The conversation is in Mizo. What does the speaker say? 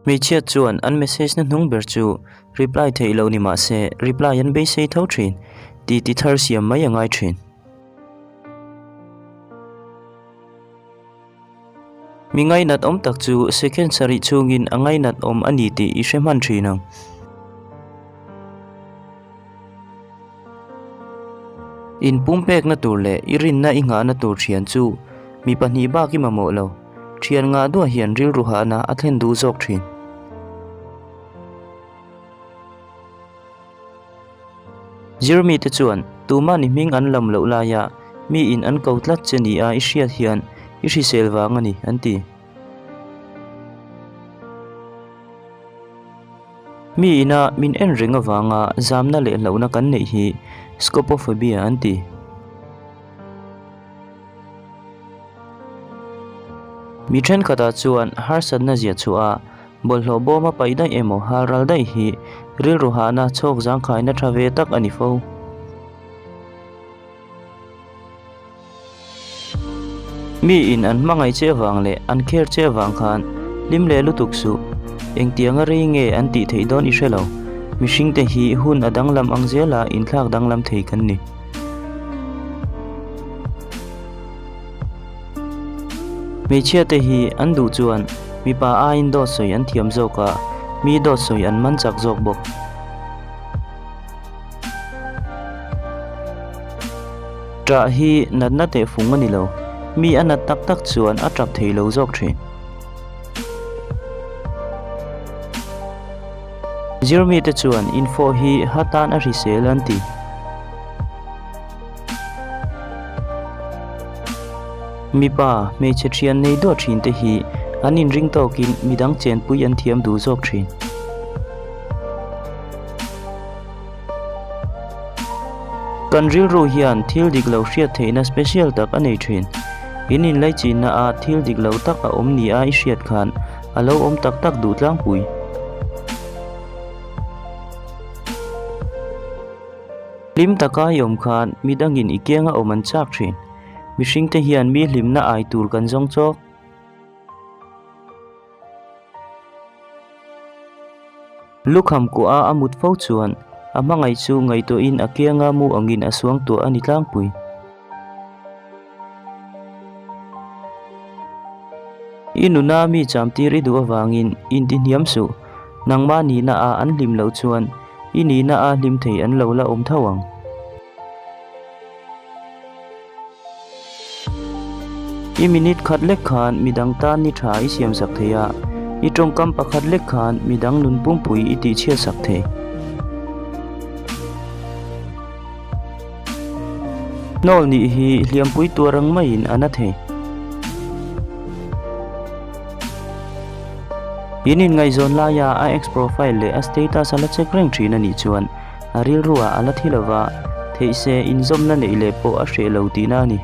Hmeichhia chuan an message na hnung ber chu reply theih loh ni mah se reply an beisei tho thin tih ti thar siam mai a ngai thin. Mi ngainat awm tak chu second sarih chhungin a ngainat awm a ni tih i hre hman thin ang. In pumpekna tur leh i rinna i nghahna tur thian chu mi pahnih bak i mamawh lo. Thian ngah duah hian rilru hahna a thlen duh zawk thin. Zirmite chuan tumah ni hming an lam loh laia mi in an ko tlat che nia i hriat hian i hrisel vang a ni, an ti. Mi ina min en reng avanga zamna leh hlauhna kan neih hi scopophobia an ti. Mi thenkhatah chuan harsatna zia chhuah a, bawlhhlawh bawma paih daih emaw hal ral daih hi rilru hahna chhawk zangkhaina tha ve tak a ni fo. Mi in an hmangaih che avang leh an kher che avang khan hlim leh lutuk suh. Engtianga rei nge an tih theih dawn i hre lo. Mihringte hi hun a danglam ang zela inthlak danglam thei kan ni. Hmeichhia te hi an duh chuan mipa aiin dawt sawi an thiam zawk a, mi dawt sawi an man chak zawk bawk. Ṭah hi natna tehfung a ni lo, mi a nat tak tak chuan a ṭap thei lo zawk ṭhin. Zirmite chuan info hi ha tan a hrisel an ti. Mipa, hmeichhe thian nei duah thin te hi an inring tawkin midang chenpui an thiam duh zawk thin. Kan rilru hian thil dik lo hriat theihna special tak a nei thin. In inlaichinna a thil dik lo tak a awm ni a i hriat khan a lo awm tak tak duh tlangpui. Hlim taka i awm khan midangin i kianga awm an chak thin. Mihringte hian mi hlimna ai tur kan zawng chawk. Lukham kuah a a mut fo chuan a hmangaih chu ngaihtuahin a kianga mu angin a suang tuah a ni tlangpui. I nuna mi chamtir i duh avangin intihniam suh. Nangmah nihna a an hlim loh chuan i nihna a hlim thei an lo la awm tho ang. I minute khat lek khan midang tan ni tha i siam sak thei a, i tawngkam pakhat lek khan midang nun pumpui i tihchhiat sak thei. Hnawl nih hi hliampui tuar ang maiin a na thei. In inngaihzawn laia a ex profile leh a status a la check reng thin a nih chuan a rilruah a la thi lova, theih se inzawmna neih leh pawh a hreh lo tihna a ni.